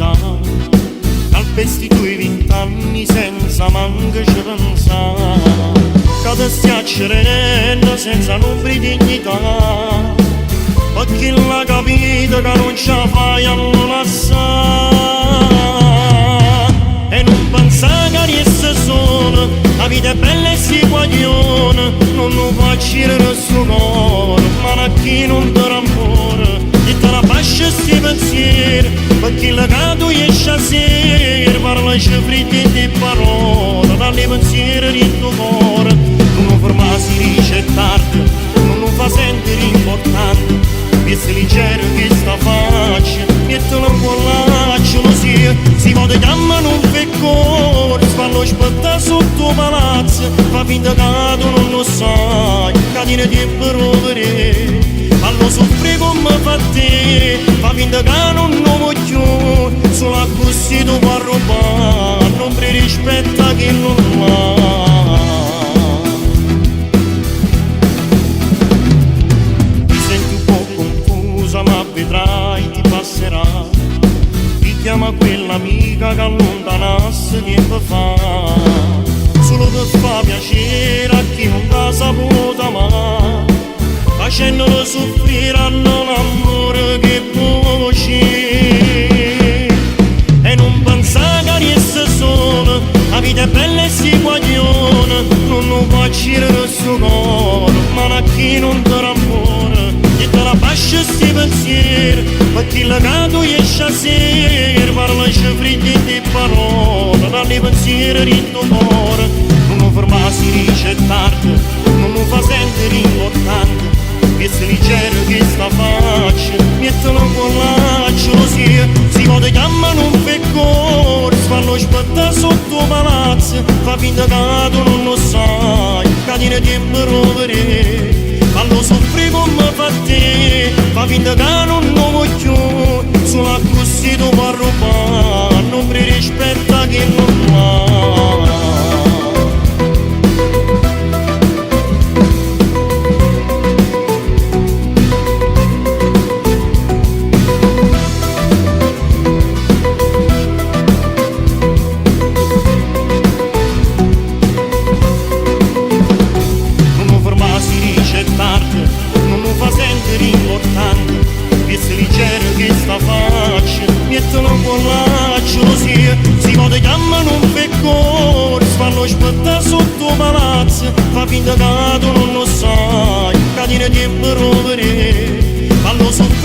verità. Calpesti tu i vent'anni senza manco ci pensare. Che ti stai accerendo senza ombra di dignità. Perché l'ha capito che non ce la fai a non lasciare. E non pensare che riesci solo, la vita è bella e si guaglione, non lo faccio il suo cuore, ma a chi non te l'amore, e te la fascia sti pensieri, perché la tu esci a sera, parla fritti di parole, dalle pensieri di tuo cuore, non fermarsi dice tardi, non lo fa sentire importante, mi si leggero che sta faccia, mettilo in collaccio, lo sia, si vede chiama non fa corso, fanno aspettare sotto palazzo, fa finta che tu non lo sai, che tiene tempo per vedere, fallo soffrire come fa te, fa finta che non lo vuoi più, solo così tu puoi rubare, non ti rispetta chi non l'ha. Ti senti un po' confusa ma vedrai ti passerà. Ti chiama quell'amica che allontanasse tempo fa, solo per far piacere a chi non t'ha saputo amare, facendolo soffrire a non amore che voce. E non pensare che riesci solo, la vita è bella e si guaglione, non lo faccio il suo cuore, ma a chi non te l'amore, e te la fascia sti pensieri, perché la che tu esci a sera, parla fritti di parole, dalle pensieri di tuo cuore, non fermarsi dice tardi, non lo fa sentire importante, mi si leggero che sta faccia, mettilo in collaccio, lo sia, si vede chiama non fa corso, fanno aspettare sotto palazzo, fa finta che tu non lo sai, che tiene tempo per vedere, fallo soffrire come fa te, fa finta che non lo vuoi più, solo così tu puoi rubare, non ti rispetta chi non l'ha. Non fermarsi dice tardi, non lo fa sentire importante, mi si leggero che sta faccia, mettilo in collaccio, lo sia, si vede chiama non fa corso, fanno aspettare sotto palazzo, fa finta che tu non lo sai, che tiene tempo per vedere, fallo soffrire